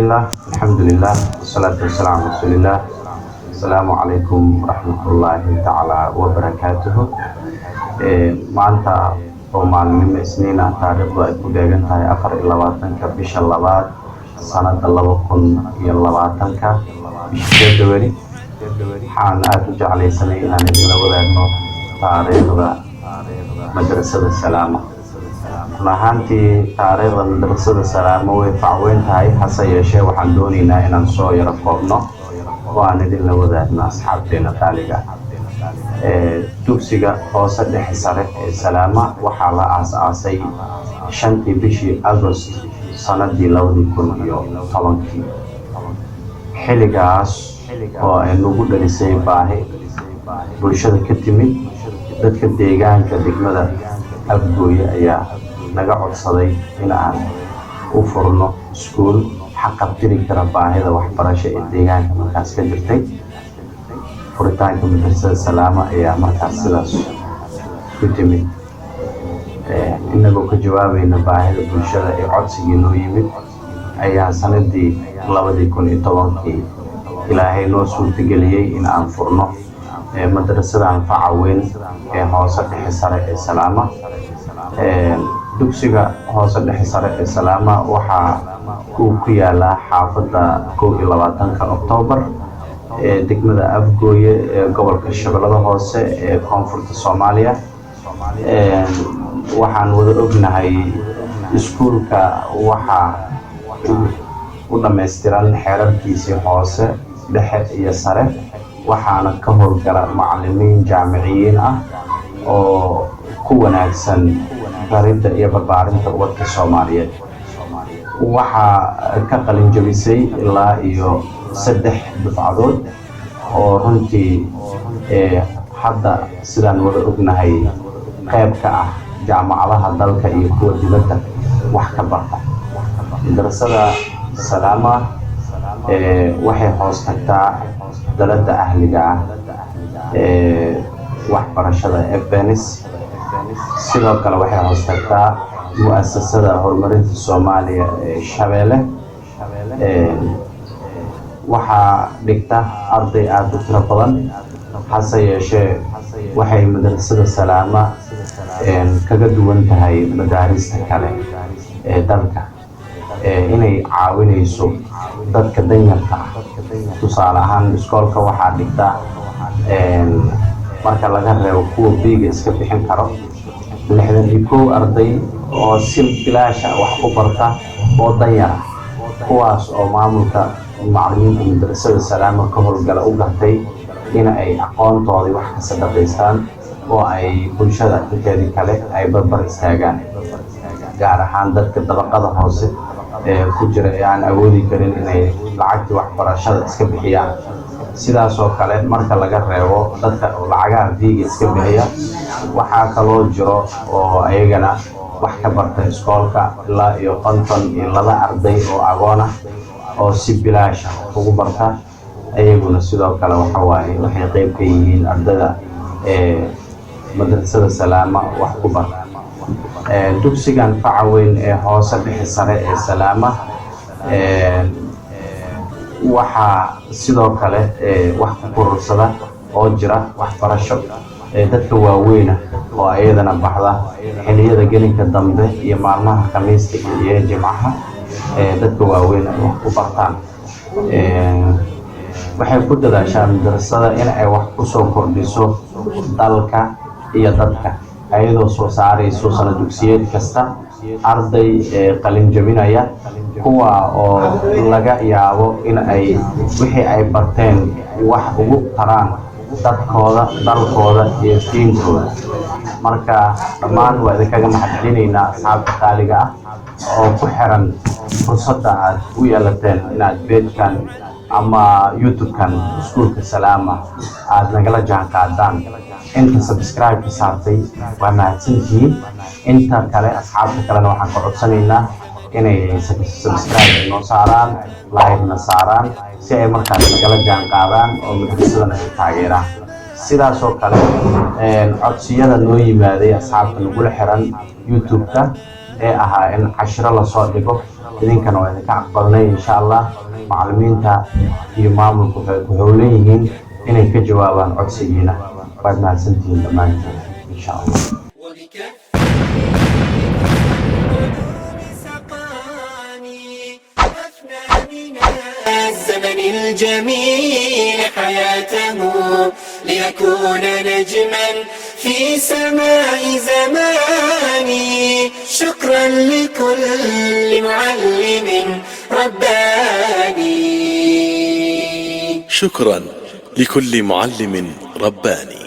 Bismillaah, alxamdulilah, wasalaatu wasalaamu ala rasuulillaah. Asalaamu calaykum waraxmatullaahi tacaala wabarakaatuhu. Maanta oo maalinimo Isniin ah, taariikhdu ay ku beegan tahay 24-ka bisha labaad, sanada 2020-ka, bisha February, waxaan aada u jeclaysanay inaan idinla wadaagno taariikhda Madrasada Salaama. Run ahaantii, taariikhda Madrasada Salaamo way facweyn tahay, hase yeeshee waxaan doonaynaa inaan soo yaro koobno oo aan idinla wadaagno asxaabteena qaaliga. Dugsiga hoose dhexe sare ee Salaama waxaa la aas-aasay 5-tii bishii Agost, sanadii 2010-kii, xilligaas oo ay nagu dhalisay baahi bulshada ka timid. Dadka deegaanka degmada Afgooye ayaa naga codsaday in aan u furno iskuul xaqabtiri kara baahida waxbarasho ee deegaanka markaas ka jirtay. Furitaanka Madrasada Salaama ayaa markaas sidaas ku timid. Inagoo ka jawaabayna baahida bulshada ee codsigii noo yimid, ayaa sanadii 2010-kii Ilaahay noo suurtageliyey in aan furno madrasadan faca weyn ee hoose dhexe sare ee Salaama. Dugsiga hoose dhexe sare ee Salaama waxaa uu ku yaalaa xaafadda 21-ka Oktoobar ee degmada Afgooye ee gobolka Shabeellada Hoose ee koonfurta Soomaaliya. Waxaan wada ognahay iskuulka waxaa u dhammaystiran xeerarkiisii hoose, dhexe iyo sare, waxaana ka howlgala macalimiin jaamiciyiin ah oo ku wanaagsan baridda iyo barbaarinta ubadka Soomaaliyeed. Waxaa ka qalin jabisay ilaa iyo saddex dufcadood oo runtii hadda, sidaan wada ognahay, qayb ka ah jaamacadaha dalka iyo kuwa dibadda wax ka barta. Madrasada Salaama waxay hoos tagtaa dalada ahliga ah ee waxbarashada Ebenis. Sidoo kale waxay hoos tagtaa Mu'asasada Horumarinta Soomaaliya ee Shabeelle. Waxaa dhigta arday aada u tiro badan, hase yeeshee waxay Madrasada Salaama kaga duwan tahay madaarista kale ee dalka inay caawinayso dadka danyarta ah. Tusaale ahaan, iskoolka waxaa dhigta, marka laga reebo kuwa biiga iska bixin karo, 61 arday oo si bilaasha wax ku barta oo danyar ah, kuwaas oo maamulka macalimiinta Madrasada Salaama ka howlgala u gartay in ay aqoontoodii wax ka sadaqaystaan oo ay bulshada inteedii kale ay barbar istaagaan, gaar ahaan dadka dabaqada hoose ee ku jira ee aan awoodi karin inay lacagtii waxbarashada iska bixiyaan. Sidaas oo kale, marka laga reebo dadka lacagaha fiiga iska bixiya, waxaa kaloo jiro oo ayagana wax ka barta iskoolka ilaa iyo 52 arday oo agoon ah oo si bilaasha ugu barta. Ayaguna sidoo kale waxa waaye waxay qeyb ka yihiin ardayda ee Madrasada Salaama wax ku barta. Dugsigan faca weyn ee hoose dhexe sare ee Salaama waxaa sidoo kale wax ku korursada oo jira waxbarasho dadka waaweyna oo ayadana baxda xiliyada gelinka dambe iyo maalmaha Khamiista iyo Jimcaha dadka waaweyn ay wax ku bartaan. Waxay ku dadaashaa madrasada in ay wax kusoo kordhiso dalka iyo dadka, ayadoo soo saarayso sana dugsiyeed kasta arday qalin jabinaya, kuwa oo laga yaabo in ay wixii ay barteen wax ugu taraan dadkooda, dalkooda iyo diintooda. Marka dhammaan waa idinkaga mahadcelinaynaa, asxaabta qaaliga ah oo ku xiran, fursadda aad u yeelateen inaad page-kan ama YouTube-kan Iskuulka Salaama aad nagala jaan qaadaan. Inta subscribe ka saartay waa mahadsantihiin. Inta kale, asxaabta kalena, waxaan ka codsanaynaa inay subscribe noo saaraan, like-na saaraan, si ay markaas nagala jaan qaadaan oo madrasadana ay taageeraan. Sidaasoo kale, codsiyada noo yimaaday asxaabta nagula xiran YouTube-ka. Ee ahaa in cashiro lasoo dhigo, idinkana waa idinka aqbalnay. Insha Allah, macalimiinta iyo maamulku waxay ku howlan yihiin inay ka jawaabaan codsigiina. Waad mahadsantihiin dhammaantiin, insha Allah. وبكف العلوم سقاني، أفنى من الزمن الجميل حياته ليكون نجما في سماء زماني. شكرا لكل معلم رباني. شكرا لكل معلم رباني.